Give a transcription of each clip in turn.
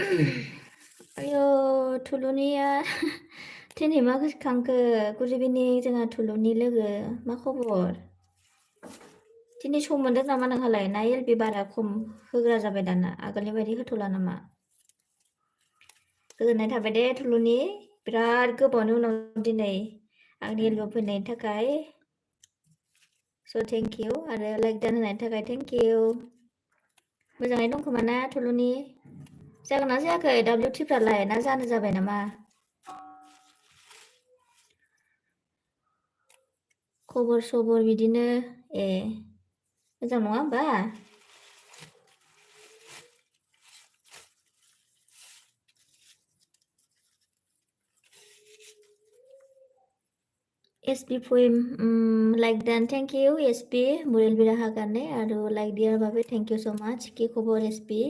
आयौ थुलुनिया दिनै मा गोसोखांखो गुड इभिनिं जोंहा थुलुनि लोगो मा खबर दिनै सम मोनदों नामा नोंहालाय ना एलबि बारा खम होग्रा जाबाय दाना आगोलनि बायदि होथ'ला नामा गोजोननाय थाबाय दे थुलुनि बिराद गोबावनि उनाव दिनै आंनि एलबि फैनायनि थाखाय स' थेंक इउ आरो लाइक दान होनायनि थाखाय थेंक इउ मोजाङै दं खोमा ना थुलुनि जागोन ना जायाखै WT फ्रालाय ना जानो जाबाय नामा खबर सबर बिदिनो ए मोजां नङा होमबा एसपि पोएम लाइक दान थेंक इउ एसपि मुरेल बिराहागाने आरो लाइक दियार बाबे थेंक इउ सो माच कि खबर एसपि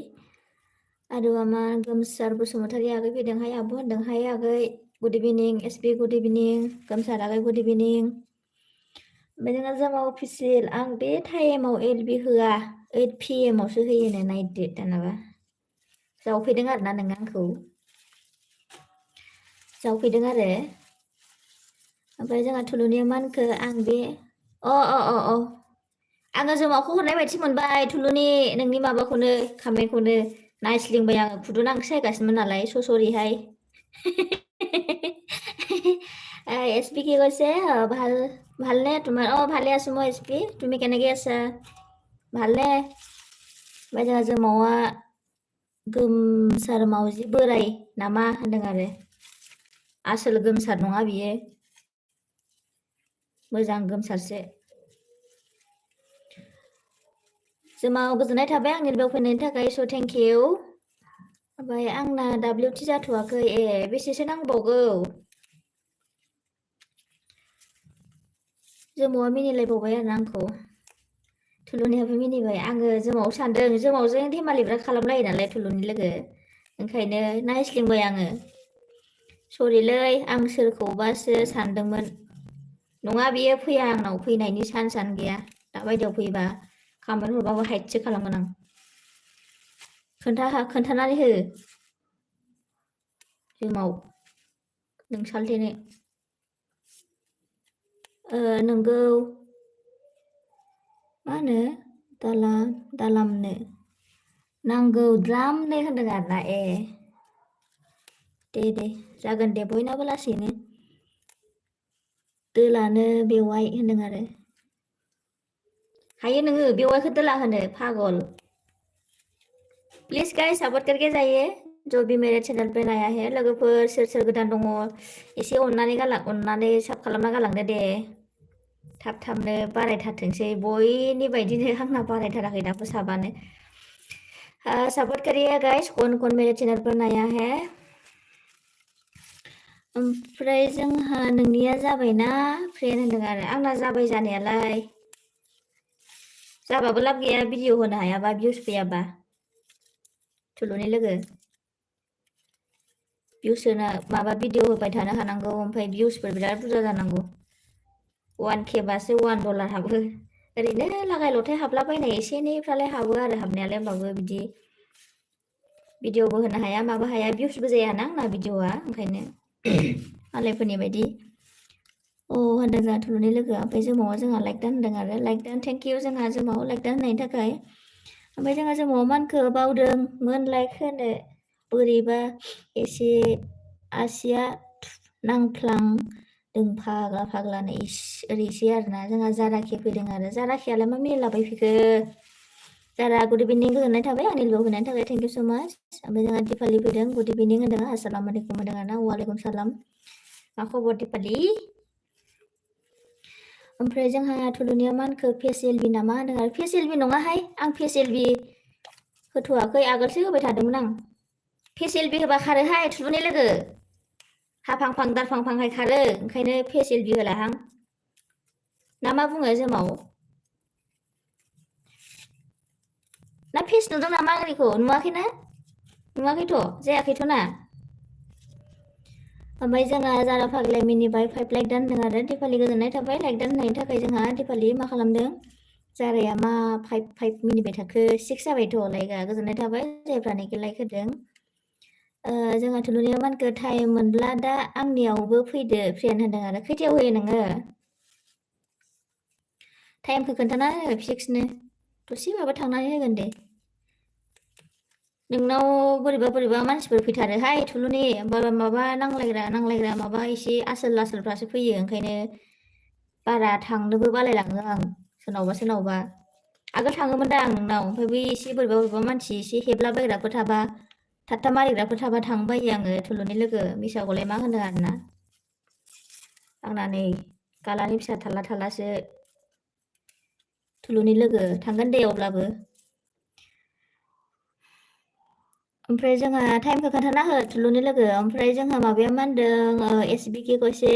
आरो आमार गोमसार बसुमतारी आगै फैदोंहाय आब' होनदोंहाय आगै गुड इभिनिं एसपि गुड इभिनिं गोमसार आगै गुड इभिनिं ओमफ्राय जोंहा जामा अफिसियेल आं बे टाइमाव एलबि होआ 8 PM आवसो होयोनो नायदो दानाबा जावफैदों आरोना नों आंखौ जावफैदों आरो ओमफ्राय जोंहा थुलुनिया मा होनखो आं बे आङो जोमावखौ हरनाय बायदि मोनबाय थुलुनि नोंनि माबाखौनो खामनायखौनो नायस्लिंबाय आङो खुदुना सायगासिनोमोन नालाय सरिहाय এছপি কি কৈছে ভাল ভালনে তোমাৰ ভালে আছো মই এছপি তুমি কেনেকৈ আছা ভালনে ओमफ्राय जोंहा जोमावा गोमसार मावजि बोराय नामा होनदों आरो आसोल गोमसार नङा बियो मोजां गोमसारसो जोमाव गोजोननाय थाबाय आंनि बेयाव फैनायनि थाखाय स' थेंक इउ ओमफ्राय आंना WT जाथ'वाखै बेसेसो नांबावगौ जोमावा मिनिलायबावबाय आरो आंखौ थुलुनियाबो मिनिबाय आङो जोमाव सानदों जोमावजों धेमालिब्रा खालामलायो नालाय थुलुनि लोगो ओंखायनो नायस्लिंबाय आङो सरिलै आं सोरखौबासो सानदोंमोन नङा बियो फैया आंनाव फैनायनि चान्सआनो गैया दाबायदियाव फैबा खामानि हरबाबो हाइटसो खालामगोन आं खोन्थानानै हो जोमाव नोंसालथेनो नोंगौ मा होनो दालामनो नांगौ द्लामनो होनदों आरोना दे जागोन दे बयनाबो लासैनो दोलानो बेवाइ होनदों आरो हायो नोङो बेवाइखौ दोला होनो पागल प्लिज गाइस सपोर्ट करके जाइए जो भी मेरे चैनल पे नया है लोगोफोर सोर गोदान दङ एसे अननानै साब खालामना गालांदो दे थाबनो बारायथारथोंसै बयनि बायदिनो आंना बारायथाराखै दाबो साबानो सपोर्ट करिए गाइस कौन मेरे चैनल पर नया है ओमफ्राय जोंहा नोंनिया जाबायना फ्रेन्ड होनदों आरो आंना जाबाय जानायालाय जाबाबो लाब गैया भिडिअ होनो हायाबा भिउस फैयाबा थुलुनि लोगो भिउस होनो माबा भिडिअ होबाय थानो हानांगौ ओमफ्राय भिउसफोर बिराद बुरजा जानांगौ 1K बासो $1 हाबो ओरैनो लागाय लथाय हाबलाबायनाय एसे एनैफ्रालाय हाबो आरो हाबनायालाय होमबाबो बिदि भिडिअबो होनो हाया माबो हाया भिउसबो जायाना आंना भिडिअआ ओंखायनो मालायफोरनि बायदि होनदों जोंहा थुलुनि लोगोआ ओमफ्राय जोमावा जोंहा लाइक दान होनदों आरो लाइक दान थेंक इउ जोंहा जोमाव लाइक दान होनायनि थाखाय ओमफ्राय जोंहा जोमावा मानखो बावदोंमोन लाइक होनो बोरैबा एसे आसिया नांफ्लांदों फाग्लानो ओरैसै आरोना जोंहा जाराखि फैदों आरो जाराखियालाय मा मिलायलाबाय फैखो जारा गुड इभिनिं गोजोननाय थाबाय आंनि लोगो होनायनि थाखाय थेंक इउ स' माच ओमफ्राय जोंहा दिपालि फैदों गुड इभिनिं होनदों आसालाम आलाइकुम होनदों आरोना वालेकुम सालाम मा खबर दिपालि ओमफ्राय जोंहा थुलुनिया मानखो फेसिएलबि नामा होनदों आरो फेसिएलबि नङाहाय आं फेसिएलबि होथ'वाखै आगोलसो होबाय थादोंमोन आं फेसिएलबि होबा खारोहाय थुलुनि लोगो हाफांफां दारफांफांहाय खारो ओंखायनो फेसिएलबि होलाहां ना मा बुङो जोमाव ना फेस नुदों नामा आंनिखौ नुवाखैना नुवाखैथ' जायाखैथ' ना ओमफ्राय जोंहा जारा फाग्लाया मिनिबाय 5 लाइक दान होनदों आरो दिपालि गोजोननाय थाबाय लाइक दान होनायनि थाखाय जोंहा दिपालि मा खालामदों जाराया मा 5 मिनिबाय थाखो 6 जाबायथ' लाइकआ गोजोननाय थाबाय जायफ्रानोखि लाइक होदों जोंहा थुलुनि मानखो टाइम मोनब्ला दा आंनियावबो फैदो फ्रेन्ड होनदों आरो खैथायाव होयो नोङो टाइमखौ खोन्थाना हो फिक्सनो दसे माबा थांनानै होगोन दे नोंनाव बोरैबा मानसिफोर फैथारोहाय थुलुनि माबा नांलायग्रा माबा एसे आसोल-आसोलफ्रासो फैयो ओंखायनो बारा थांनोबो बालायलाङो आं सोरनावबा आगोल थाङोमोन दा आं नोंनाव ओमफ्राय बै एसे बोरैबा मानसि एसे हेबलाबायग्राफोर थाबा थाट्टा मारिग्राफोर थाबा थांबायो आङो थुलुनि लोगो मिसाखौलाय मा होनो आरोना आंना नै गालानि फिसा थाल्ला-थाल्लासो थुलुनि लोगो थांगोन दे अब्लाबो ओमफ्राय जोंहा टाइमखौ खोन्थाना हो थुलुनि लोगो ओमफ्राय जोंहा माबाया मा होनदों एसबीके कैसे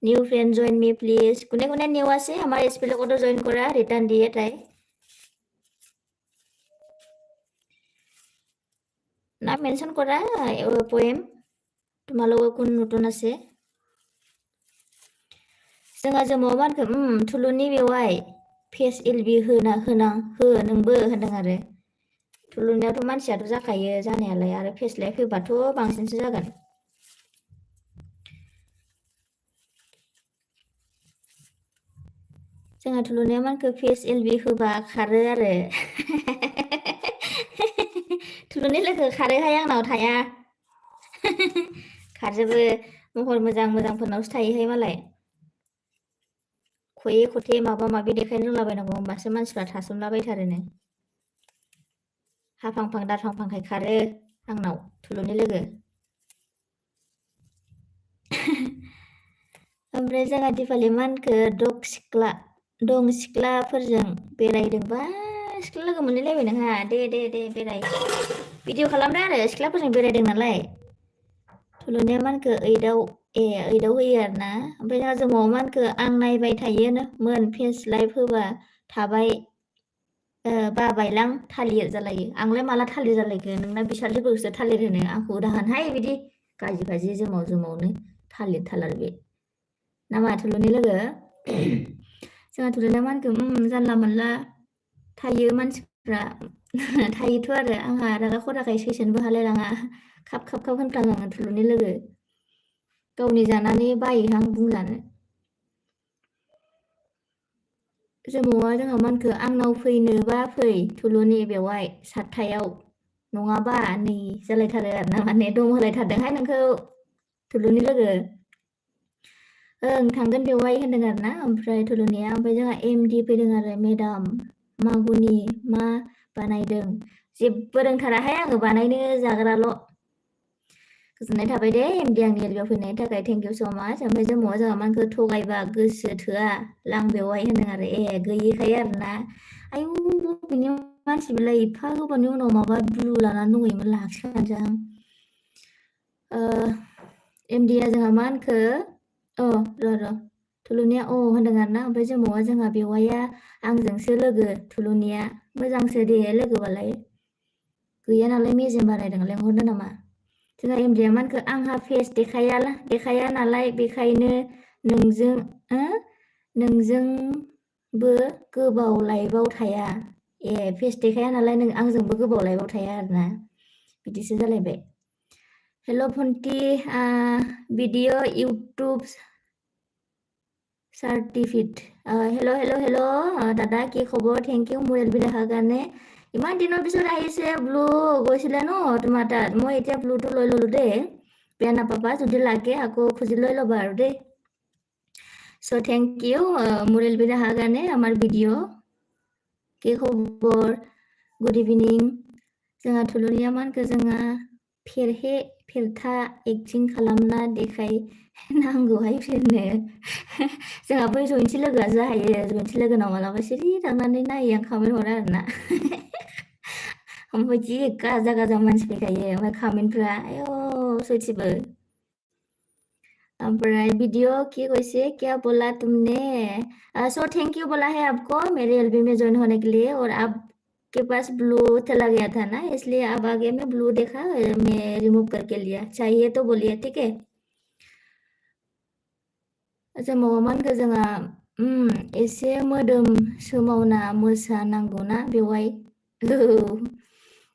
new friend join me please কোনে কোনে নিউ আছে আমার এসপি লগতো জয়েন কৰা ৰিটাৰ্ণ দিয়ে তাই নাম মেনশন কৰা পয়েম তোমালোকৰ কোন নতুন আছে जोंहा जोमाव मा होनखो थुलुनि बेवाय फेस एलबि हो नोंबो होनदों आरो थुलुनियावथ' मानसियाथ' जाखायो जानायालाय आरो फेसलाय होबाथ' बांसिनसो जागोन जोंहा थुलुनिया मानखो फेस एलबि होबा खारो आरो थुलुनि लोगो खारोहाय आंनाव थाया खारजोबो महर मोजांफोरनावसो थायोहाय मालाय खये खथे माबा माबि देखायनो रोंलाबायनांगौ होमबासो मानसिफ्रा थासोमलाबायथारोनो हाफांफां दाफांफांखाय खारो आंनाव थुलुनि लोगो ओमफ्राय जोंहा दिपालि मानखो दं सिख्लाफोरजों बेरायदोंबा सिख्ला लोगो मोनलायलायबाय नोंहा दे बेराय भिडिअ खालामदो आरो सिख्लाफोरजों बेरायदों नालाय थुलुनिया मानखो ओइदाव होयो आरोना ओमफ्राय जोंहा जोमाव मानखो आं नायबाय थायोमोन फेस लाइभ होबा थाबाय बाबायलां थालिर जालायो आंलाय माला थालिर जालायखो नोंना बिसालथैफोरखौसो थालिर होनो आंखौ दाहोनहाय बिदि गाज्रि जोमावनो थालिर बे नामा थुलुनि लोगो जोंहा थुलुनिया मानखो जानला मोनला थायो मानसिफ्रा थायोथ' आरो आंहा रागा खराखाय सैसोनोबो हालायलाङा खाब होनफ्लाङो आङो थुलुनि लोगो गावनि जानानै बायोहां बुंजानो जोमावा जोंहा मानखो आंनाव फैनोबा फै थुलुनि बेवाय 7थायाव नङाबा नै जालायथारो आरोना माने दम होलायथारदोंहाय नोंखौ थुलुनि लोगो ओं थांगोन बेवाय होनदों आरोना ओमफ्राय थुलुनिया ओमफ्राय जोंहा एमडि फैदों आरो मेडाम मागुनि मा बानायदों जेबो रोंथाराहाय आङो बानायनो जाग्राल' गोजोननाय थाबाय दे एमडि आंनि एलबियाव फैनायनि थाखाय थेंक इउ स' माच ओमफ्राय जोमावा जोंहा मानखो थगायबा गोसो थोआ लां बेवाय होनदों आरो गैयिखाय आरोना आयु बबेनि मानसि बेलाय एफा गोबावनि उनाव माबा ब्लु लानानै दंहैयोमोन लाखिखानोसै आं एमडिया जोंहा मा होनखो र' थुलुनिया होनदों आरोना ओमफ्राय जोमावा जोंहा बेवाइया आंजोंसो लोगो थुलुनिया मोजांसो दे लोगोबालाय गैया नालाय मेजेम बारायदों लेंहरनो नामा जोंहा एमडिया मानखो आंहा फेस देखाया नालाय बेखायनो नोंजोंबो गोबाव लाइभआव थाया फेस देखाया नालाय नों आंजोंबो गोबाव लाइभआव थाया आरोना बिदिसो जालायबाय हेल' भन्टि भिडिअ इउटुब চাৰ্টিফিকেট হেল্ল' দাদা কি খবৰ থেংক ইউ মোৰ এলবি দেখাৰ কাৰণে ইমান দিনৰ পিছত আহিছে ব্লু গৈছিলে ন তোমাৰ তাত মই এতিয়া ব্লুটো লৈ ল'লোঁ দেই বেয়া নাপাবা যদি লাগে আকৌ খুজি লৈ ল'বা আৰু দেই চ' থেংক ইউ মোৰ এলবি দেখাৰ কাৰণে আমাৰ ভিডিঅ' কি खबर गुड इभिनिं जोंहा थुलुनिया मानखो जोंहा फेरथा एक्टिं खालामना देखायनांगौहाय फ्रेन्डनो जोंहा बै जयन्ति लोगोआ जाहैयो जयन्ति लोगोनाव मालाबा सिरि थांनानै नायो आं कमेन्ट हरा आरोना ओमफ्राय जि गाजा मानसि फैखायो ओमफ्राय कमेन्टफ्रा आयौ सयथिबो ओमफ्राय वीडियो की कैसे क्या बोला तुमने सो थैंक यू बोला है आपको मेरे एलबी में ज्वाइन होने के लिए और आपके पास ब्लू चला गया था ना इसलिए अब आगे में ब्लू देखा मैं रिमूव करके लिया चाहिए तो बोलिए ठीक है जोमावा मानखो जोंहा एसे मोदोम सोमावना मोसानांगौना बेवहाय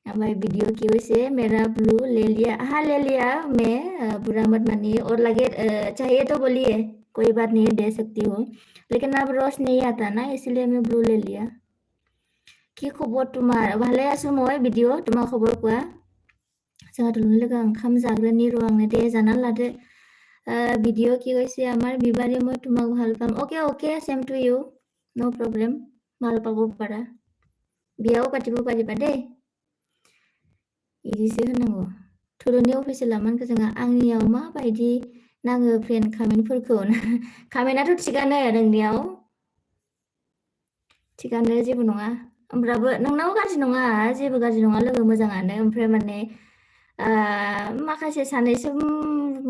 ओमफ्राय वीडियो की वैसे मेरा ब्लू ले लिया, हाँ ले लिया मैं, बुरा मत मानिए, और लगे चाहिए तो बोलिए, कोई बात नहीं दे सकती हूँ, लेकिन अब रोज नहीं आता ना, इसलिए मैं ब्लू ले लिया। কি খবৰ তোমাৰ? ভালে আছো মই। ভিডিঅ' তোমাৰ খবৰ কোৱা? जोंहाथ' लोगो ओंखाम जाग्रोनि र' आंनो दे जाना लादो। ভিডিঅ' কি কৈছে আমাৰ বিবাৰে মই তোমাক ভাল পাম। Okay okay same to you, no' problem, ভাল পাব পাৰা, বিয়াও পাতিব পাৰিবা দেই। इदिसो होनांगौ। थुलुनि अफिसियेला मानखो जोंहा आंनियाव माबायदि नाङो फ्रेन्ड कामेन्टफोरखौ कामेन्टआथ' थिगानो नोंनियाव, थिगानो जेबो नङा, होमब्लाबो नोंनाव गाज्रि नङा, जेबो गाज्रि नङा लोगो, मोजाङानो। ओमफ्राय माने माखासे सानैसो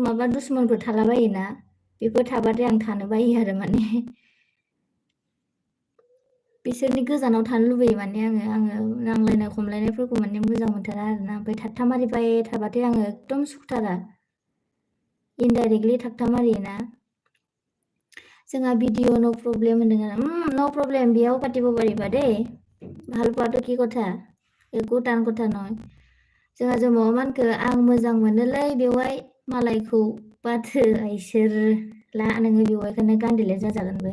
माबा दुश्मनफोर थालाबायोना, बेफोर थाबाथाय आं थानो बायो आरो माने बिसोरनि गोजानाव थानो लुबैयो माने आङो नांलायनाय खमलायनायफोरखौ माने मोजां मोनथारा आरोना। ओमफ्राय थाट्टामारिबाय थाबाथाय आङो एकदम सुखुथारा, इनडाइरेक्टलि थाट्टामारियोना। जोंहा ভিডিঅ' ন' प्रब्लेम होनदों आरो ন' प्रब्लेम, বিয়াও পাতিব পাৰিবা দেই, ভাল পোৱাটো কি কথা, একো টান কথা নহয়। जोंहा जोमाव मानखो आं मोजां मोनोलै बेवहाय मालायखौ बाथो आइसोर ला, नोङो बेवहायखौनो गान्दिले जाजागोनबो।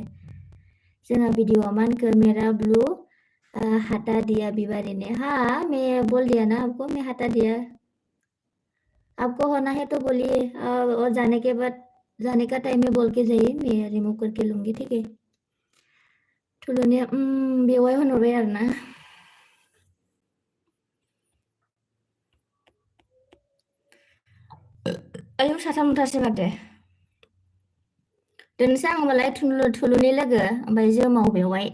जोंहा भिडिअ'आ मानखो मेरा ब्लू हटा दिया बिबारी ने, हाँ मैं बोल दिया ना आपको, मैं हटा दिया। आपको होना है तो बोलिए, और जाने के बाद, जाने का टाइम में बोल के जाइए, मैं रिमूव करके लूँगी, ठीक है। थुलुनिया बेवहाय होनहरबाय आरोना। आयौ साथामथारसै माथो। दोननोसै आं होमबालाय थुलुनि लोगो, ओमफ्राय जोमाव बेवहाय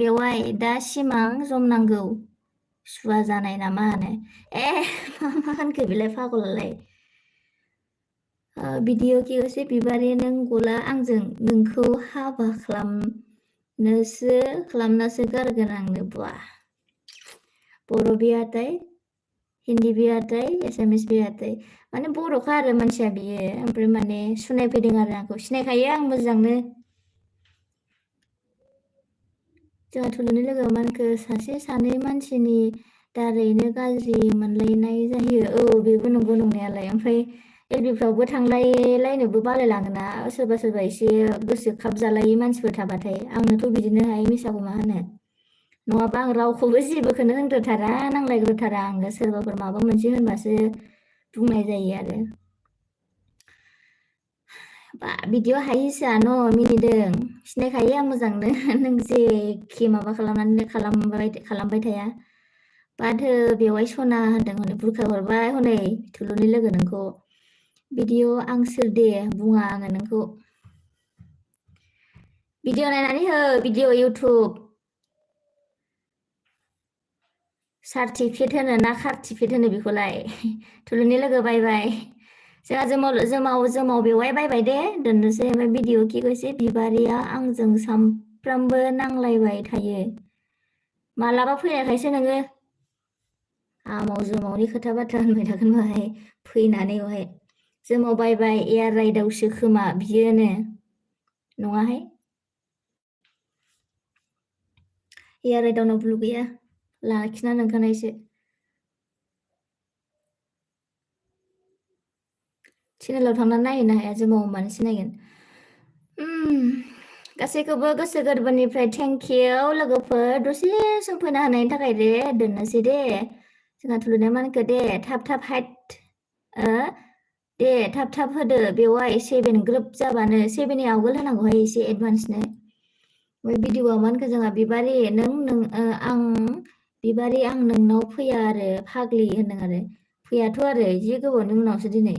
बेवहाय दा सिमां जमनांगौ, सुवा जानाय ना मा होनो, मा होनखो बेलाय फागलालाय। भिडिअ' कि हसे बिबारि नों गला आंजों नोंखौ हाबा खालामनासो गारगोन आंनो, बा बर' बियाथाय, हिन्दी बियाथाय, एसामिस बियाथाय, माने बर'खा आरो मानसिया बियो, ओमफ्राय माने सुनायफैदों आरो आंखौ, सिनायखायो आं मोजांनो। जोंहा थुलुनि लोगो मानखो सासे सानै मानसिनि दारैनो गाज्रि मोनलायनाय जायो। औ बेबो नंगौ नंनायालाय। ओमफ्राय एलबिफ्रावबो थांलायलायनोबो बालायलाङोना सोरबा सोरबा एसे गोसो खाब जालायै मानसिफोर थाबाथाय। आंनोथ' बिदिनो हाय, मिसाखौ मा होनो, नङाबा आं रावखौबो जेबोखौनो होनग्रोथारा, नांलायग्रोथारा, आङो सोरबाफोर माबा मोनसे होनबासो बुंनाय जायो आरो। बा भिडिअ' हायिसा न' मिनिदों, सिनायखायो आं मोजांनो, नों जेखि माबा खालामबाय थाया। बाथो बेवहाय सना होनदों, हनै बुरखाहरबाय हनै थुलुनि लोगो नोंखौ। भिडिअ' आं सोर दे बुङा आङो नोंखौ। भिडिअ' नायनानै हो, भिडिअ' इउटुब। सार्टिफिकेट होनो ना कार्टिफिकेट होनो बेखौलाय? थुलुनि लोगो बाय बाय। जोंहा जोमाव बेवहाय बायबाय दे, दोननोसै। ओमफ्राय भिडिअ' कि कैसे बिबारिया आंजों सामफ्रामबो नांलायबाय थायो, मालाबा फैनायखायसो नोङो आमाव जोमावनि खोथा बाथ्रा होनबाय थागोन बाहाय फैनानै, बेवहाय जोमाव बायबाय एयार राइडआवसो खोमा बियोनो, नङाहाय, एयार राइडआवनो ब्लु गैया, लाखिना नोंखानायसो। चेनेलाव थांनानै नायहैनो हाया, जोमाव होमबानो सिनायगोन। गासैखौबो गोसो गोरबोनिफ्राय थेंक इउ लोगोफोर, दसे सम फैना होनायनि थाखाय दे, दोननोसै दे। जोंहा थुलुनाया मानखो दे थाब हाइट, दे थाब होदो, बेवहाय 7 ग्रोब जाबानो, 7नि आवगोल होनांगौहाय एसे एडभान्सनो। ओमफ्राय भिडिअ'आ मानखो जोंहा बिबारि आं बिबारि आं नोंनाव फैया आरो फाग्लि होनदों आरो, फैयाथ' आरो जि गोबावनि उनावसो दिनै।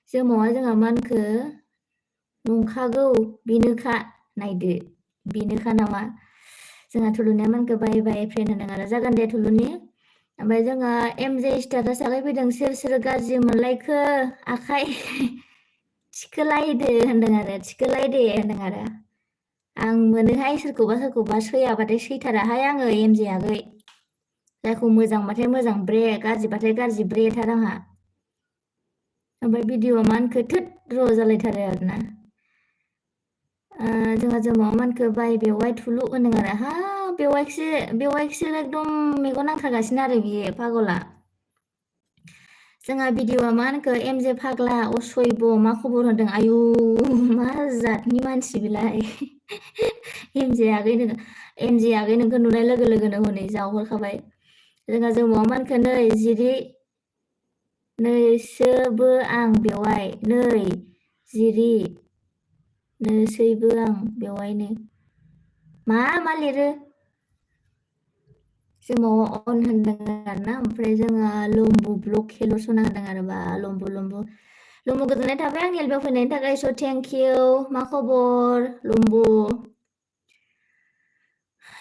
जोमावा जोंहा मानखो नंखागौ बेनोखा, नायदो बेनोखा नामा। जोंहा थुलुनिया मानखो बाय बाय फ्रेन्ड होनदों आरो, जागोन दे थुलुनि। ओमफ्राय जोंहा एमजे स्टाटास आखायफैदों, सोर गाज्रि मोनलायखो आखाइ थिखोलायदो होनदों आरो, थिखोलायदे होनदों आरो। आं मोनोहाय सोरखौबा सैयाबाथाय सैथाराहाय आङो एमजे आगै, जायखौ मोजांबाथाय मोजां ब्रे, गाज्रिबाथाय गाज्रि ब्रेथार आंहा। ओमफ्राय भिडिअ'आ मानखो थोद र' जालायथारो आरोना। जोंहा जोमाव मानखो बाय बेवाय थुलु होनदों आरो हा बेवायखोसो एकदम मेगन नांथारगासिनो आरो बियो पागला जोंहा भिडिअआ मा होनखो एमजे फाग्ला असयब मा खबर होनदों आयु मा जातनि मानसि बेलाय एमजे आगै नोंखौ नुनाय लोगो लोगोनो हनै जावहरखाबाय जोंहा जोमाव मानखो नै जिरि नैसोबो आं बेवाय नै जिरि नोसैबो आं बेवायनो मा लिरो जोमाव अन होनदों आरो ना ओमफ्राय जोङो लम्बु ब्लक हेल'सना होनदों आरो बा लम्बु गोजोननाय थाबाय आंनि एलबियाव फैनायनि थाखाय स' थेंक इउ मा खबर लम्बु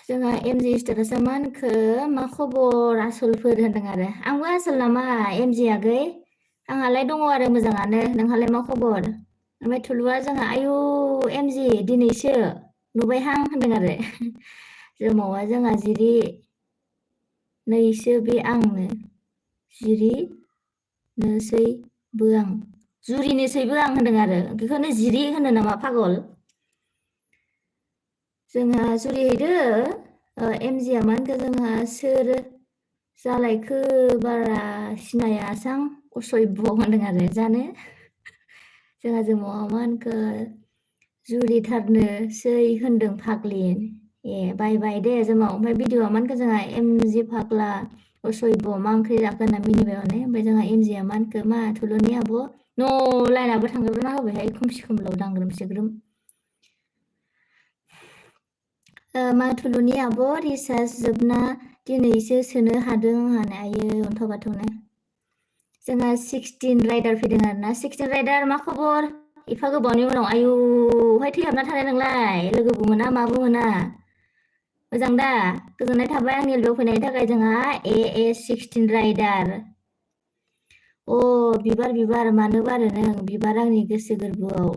जोंहा एमजि स्टेटासा मा होनखो मा खबर आसोलफोर होनदों आरो आंबो आसोल नामा एमजि आगै आंहालाय दङ आरो मोजाङानो नोंहालाय मा खबर ओमफ्राय थुलुआ जोंहा आयु एमजि दिनैसो नुबायहां होनदों आरो जोमावा जोंहा जिरि नैसो बे आंनो जिरि नोसैबो आं जुरिनोसैबो आं होनदों आरो बेखौनो जिरि होनो नामा पागल जोंहा जुरिहैदो एमजिया मा होनखो जोंहा सोर जालायखो बारा सिनायासां असयब होनदों आरो जानो जोंहा जोमावा मा होनखो जुरिथारनोसै होनदों फाग्लि ए बाय दे जोमाव ओमफ्राय भिडिअआ मा होनखो जोंहा एमजि फाग्ला असयब मा ओंख्रि जाखो होनना मिनिबाय माने ओमफ्राय जोंहा एमजिया मा होनखो मा थुलुनि आब' न' लाइनाबो थांग्रोना होबायहाय खोमसि खोमलाव दांग्रोम सिग्रोम मा थुलुनि आब' रिसार्ज जोबना दिनैसो सोनो हादों होननानै आयो अन्थाव बाथावनो जोंहा 16 राइडार फैदों आरो ना 16 राइडार मा खबर एफा गोबावनि उनाव आयुहाय थैहाबना थानाय नोंलाय लोगोबो मोना माबो मोना मोजां दा गोजोननाय थाबाय आंनि एलबियाव फैनायनि थाखाय जोंहा ए 16 राइडार बिबार मानो बारो नों बिबार आंनि गोसो गोरबोआव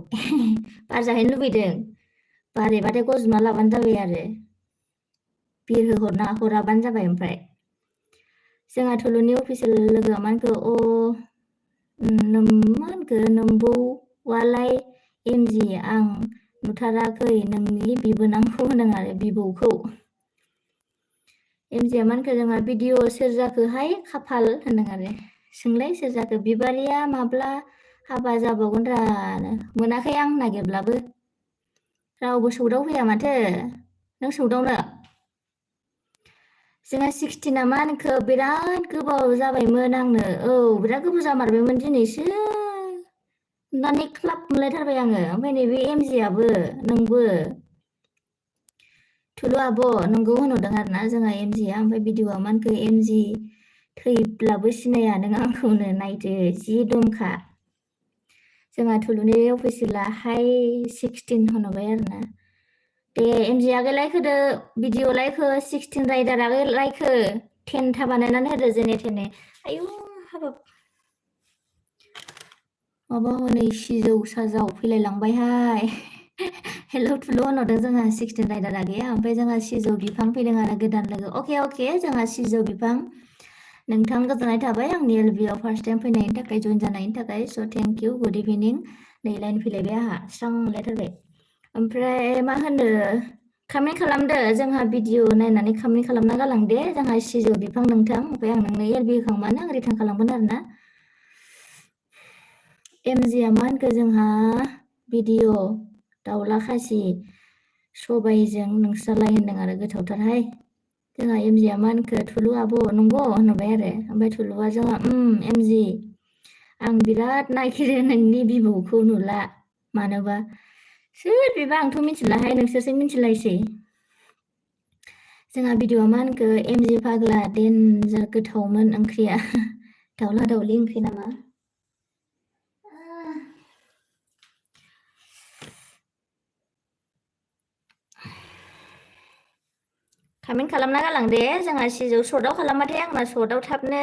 बारजाहैनो लुबैदों बारहैबाथाय गजबना लाबानो जाबाय आरो बिरहोहरना हराबानो जाबाय ओमफ्राय जोंहा थुलुनि अफिसियेल लोगोआ मा होनखो मा होनखो नोम्बौआलाय एमजि आं नुथाराखै नोंनि बिबोनांखौ होनदों आरो बिबौखौ एमजिया मा होनखो जोंहा भिडिअ सोर जाखोहाय खाफाल होनदों आरो सोंलाय सोर जाखो बिबारिया माब्ला हाबा जाबावगोन रानो मोनाखै आं नागिरब्लाबो रावबो सौदाव फैया माथो नों सौदावनो जोंहा 16 मा होनखो बिराद गोबाव जाबायमोन आंनो बिराद गोबाव जामारबायमोन दिनैसो नुनानै क्लाब मोनलायथारबाय आङो ओमफ्राय नैबे एमजियाबो नोंबो थुलु आब' नोंगौ होनहरदों आरो ना जोंहा एमजिया ओमफ्राय भिडिअआ मा होनखो एमजि थैब्लाबो सिनाया नों आंखौनो नायदो जि दमखा जोंहा थुलुनि अफिसियेलाहाय 16 होनहरबाय आरो ना दे एमजि आगै लाइक होदो भिडिअ लाइक हो 16 राइडार आगै लाइक हो 10 था बानायनानै होदो जेने थेने आयु हाबाब माबा हनै सिजौ साजाव फैलायलांबायहाय हेल' थुलु होनहरदों जोंहा 16 राइडार आगैया ओमफ्राय जोंहा सिजौ बिफां फैदों आरो गोदान लोगो अके जोंहा सिजौ बिफां नोंथां गोजोननाय थाबाय आंनि एलबियाव फार्स्ट टाइम फैनायनि थाखाय जइन जानायनि थाखाय स' थेंक इउ गुड इभिनिं नै लाइन फैलायबाय आंहा स्रां मोनलायथारबाय ओमफ्राय मा होनो कमेन्ट खालामदो जोंहा भिडिअ नायनानै कमेन्ट खालामना गालांदे जोंहा सिजौ बिफां नोंथां ओमफ्राय आं नोंनो एलबि होखांबानो आं रिटार्न खालामगोन आरो ना एमजिया मा होनखो जोंहा भिडिअ दाउला खासि सबायजों नोंस्रालाय होनदों आरो गोथावथारहाय जोंहा एमजिया मा होनखो थुलु आब' नंगौ होनहरबाय आरो ओमफ्राय थुलुआ जोंहा एमजि आं बिराद नागिरो नोंनि बिबौखौ नुला मानोबा सोर बेबा आंथ' मिथिलाहाय नोंसोरसो मिथिलायसै जोंहा भिडिअआ मा होनखो एमजि फाग्ला देनजार गोथावमोन ओंख्रिया दाउला दाउलि ओंख्रि नामा कमेन्ट खालामना गालांदे जोंहा सिजौ सर्टआव खालामबाथाय आंना सर्टआव थाबनो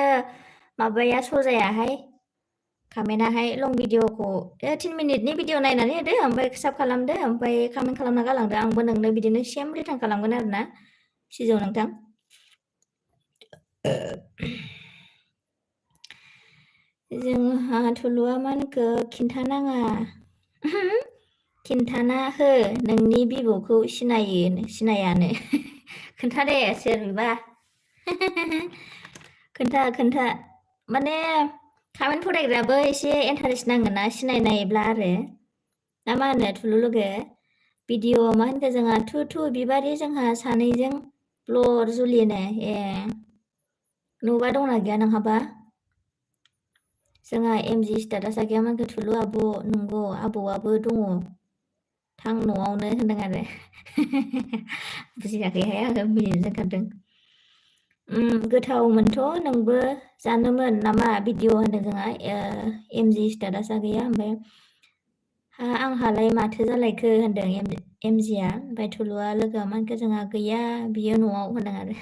माबाया सजायाहाय कमेन्टआहाय लं भिडिअखौ 3 मिनिटनि भिडिअ नायनानै होदो ओमफ्राय साब खालामदो ओमफ्राय कमेन्ट खालामना गालांदो आंबो नोंनो बिदिनो सेम रिटार्न खालामगोन आरो ना सिजौ नोंथां जोंहा थुलुआ मा होनखो खिन्थानाङा खिन्थाना हो नोंनि बिबौखौ सिनायानो खोन्था दे सोर बेबा खोन्था माने कमेन्ट फरायग्रायाबो एसे इन्टारेस्ट नांगोन ना सिनायनायब्ला आरो ना मा होनो थुलु लोगो भिडिअ मा होनखो जोंहा थु बिबारि जोंहा सानैजों ब्लर जुलिनो ए नुबा दंना गैया नोंहाबा जोंहा एमजि स्टेटासा गैया मानखो थुलु आब' नंगौ आबौआबो दङ थां न'आवनो होनदों आरो बुजियाखैहाय आङो मिनिनोसो ओंखारदों गोथावमोनथ' नोंबो जानोमोन नामा भिडिअ होनदों जोंहा एमजि स्टेटासा गैया ओमफ्राय आंहालाय माथो जालायखो होनदों एमजिया ओमफ्राय थुलुआ लोगोआ मानखो जोंहा गैया बियो न'आव होनदों आरो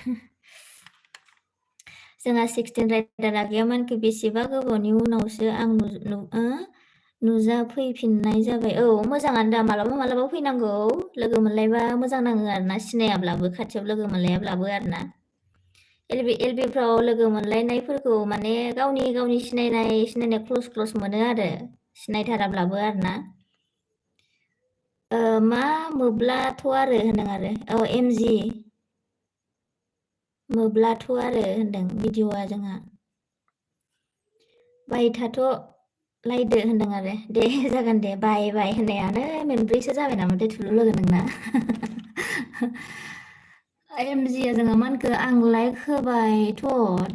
जोंहा 16 राइडारा गैया मानखो बेसेबा गोबावनि उनावसो आं नुजाफैफिननाय जाबाय औ मोजाङानो दा मालाबा फैनांगौ लोगो मोनलायबा मोजां नाङो आरोना सिनायाब्लाबो खाथियाव लोगो मोनलायाब्लाबो आरोना एलबिफ्राव लोगो मोनलायनायफोरखौ माने गावनि सिनायनाय क्लस मोनो आरो सिनायथाराब्लाबो आरोना मा मोब्लाथ' आरो होनदों आरो औ एमजि मोब्लाथ' आरो होनदों भिडिअआ जोंहा बायथाथ' लायदो होनदों आरो दे जागोन दे बाय होननायानो मोनब्रैसो जाबाय नामाथाय थुलु लोगो नोंना एमजिया जोंहा मा होनखो आं लाइक होबायथ'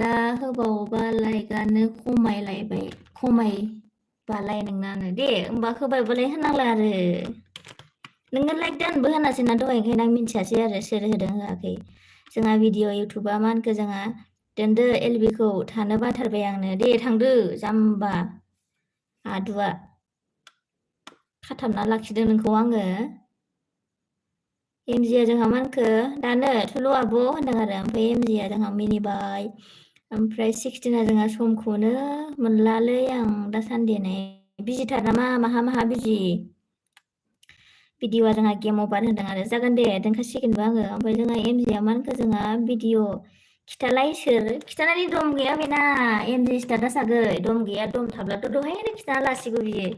दा होबावबा लाइकआनो खमायबालाय नोंनानो दे होमबा होबायबालाय होनांला आरो नोङो लाइक दानबो होनासै ना दहाय ओंखायनो आं मिन्थियासै आरो सोर होदों होआखै जोंहा भिडिअ इउटुबा मा होनखो जोंहा दोनदो एलबिखौ थानो बाथारबाय आंनो दे थांदो जाम्बा आदुआ खाथाबना लाखिदों नोंखौ आङो एमजिया जोंहा मा होनखो दानो थुलु आब' होनदों आरो ओमफ्राय एमजिया जोंहा मिनिबाय ओमफ्राय 16आ जोंहा समखौनो मोनलालै आं दासान्दि बिजिथार नामा माहा बिजि भिडिअआ जोंहा गेम अभार होनदों आरो जागोन दे दोनखासिगोनबो आङो ओमफ्राय जोंहा एमजिया मा होनखो जोंहा भिडिअ खिथालाय सोर खिथानानै दम गैया बेना एमजि स्टेटास आगै दम गैया दम थाब्लाथ' दहायनो खिथाना लासिगौ बियो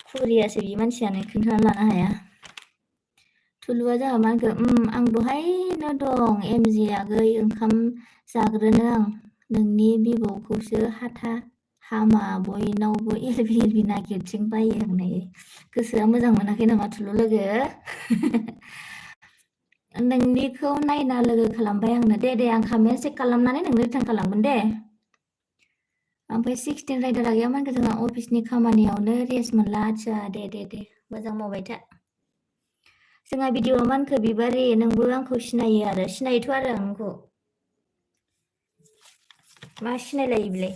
खुरियासो बि मानसियानो खोन्थाना लानो हाया थुलुआ जोंहा मा होनखो आं दहायनो दं एमजि आगै ओंखाम जाग्रोनो आं नोंनि बिबौखौसो हामा बयनावबो एलबि नागिरथिंबायो होननाय गोसोआ मोजां मोनाखै नामा थुलु लोगो नोंनिखौ नायना लोगो खालामबाय आंनो दे आं खामाया चेक खालामनानै नोंनो रिटार्न खालामगोन दे ओमफ्राय 16 राइडारा गैया मानखो जोंहा अफिसनि खामानियावनो रेस्ट मोनला आदसा दे मोजां मावबाय था जोंहा भिडिअ मा होनखो बिबारि नोंबो आंखौ सिनायो आरो सिनायोथ' आरो आं नोंखौ मा सिनायलायो बिलाय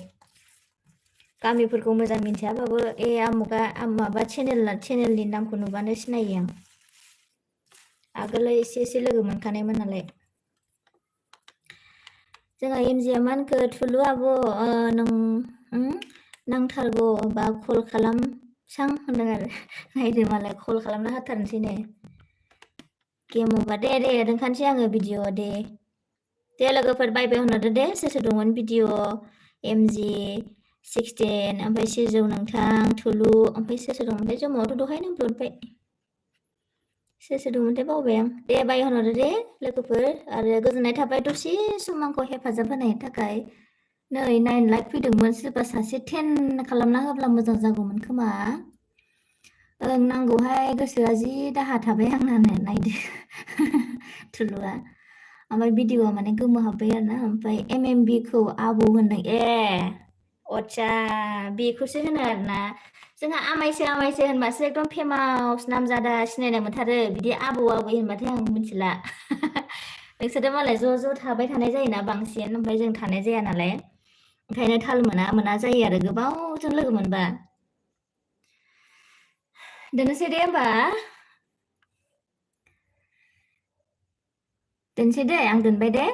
गामिफोरखौ मोजां मिन्थियाबाबो आमुगा माबा चेनेलनि नामखौ नुबानो सिनायो आं आगोल एसे लोगो मोनखानायमोन नालाय जोंहा एमजिया मा होनखो थुलु आब' नों नांथारगौ बा कल खालामसां होनदों आरो नायदो मालाय कल खालामना होथारनोसैनो गेम अभार दे रोंखानोसै आङो भिडिअ दे लोगोफोर बाय होनहरदो दे सोर दंमोन भिडिअ एमजि 16 ओमफ्राय सिजौ नोंथां थुलु ओमफ्राय सोर दंमोनथाय जमायावथ' दहायनो ब्लडबाय सोर दंमोनथाय बावबाय आं दे बाय होनहरदो दे लोगोफोर आरो गोजोननाय थाबाय दसे सम आंखौ हेफाजाब होनायनि थाखाय नै 9 लाइक फैदोंमोन सोरबा सासे 10 खालामना होब्ला मोजां जागौमोन खोमा ओं नांगौहाय गोसोआ जि दाहा थाबाय आंनानो नायदो थुलुआ ओमफ्राय भिडिअआ माने गोमोहाबबाय आरोना ओमफ्राय एमएमबिखौ आबौ होनदों आदसा बेखौसो होनो आरोना जोंहा आमायसो होनबासो एकदम फेमास नामजादा सिनायनाय मोनथारो बिदि आबौ होनबाथाय आं मिथिला नोंसोरथ' मालाय ज' थाबाय थानाय जायोना बांसिन ओमफ्राय जों थानाय जाया नालाय ओंखायनो थाल मोना जायो आरो गोबावजों लोगो मोनबा दोननोसै दे होमबा दोनसै दे आं दोनबाय दे